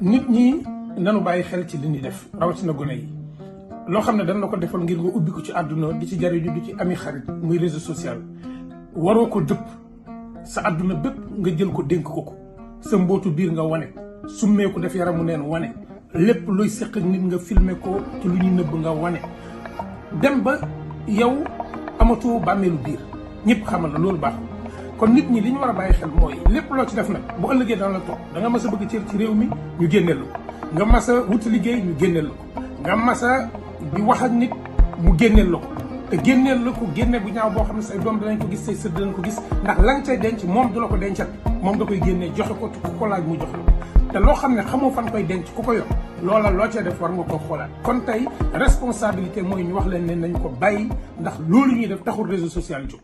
nit ñi nanu bàyyi xel ci li ñuy def rawatina gone yi loo xam ne dañ la ko defal ngir nga ubbi ko ci àdduna di ci jariñu di ci ami xarit muy réseau social waroo ko dëpp sa àdduna bépp nga jël ko dénk ko sa mbootu biir nga wane summee ko def yaramu neen wane lépp luy seq ak nit nga filmer ko ci lu ñuy nëbb nga wane dem ba yow amatoo bàmmeelu biir ñëpp xamal la loolu baaxul kon nit ñi li ñu war a bàyyi xel mooy lépp loo ci def nag bu ëllëgee dana la toog da nga mas a bëgg cër ci réew mi ñu génneel la ko nga mas a wuti liggéey ñu génneel la ko nga mas a di wax ak nit mu génneel la ko te génneel la ko génne bu ñaaw boo xam ne say doom danañ ko gis say sët danañ ko gis ndax la nga cay denc moom du la ko dencal moom da koy génnee joxe ko te ku ko laaj mu jox la te loo xam ne xamoo fan koy denc ku ko yor loola loo cee def war nga ko xoolaat kon tey responsabilité mooy ñu wax leen ne nañ ko bàyyi ndax loolu ñuy def taxul réseau social jóg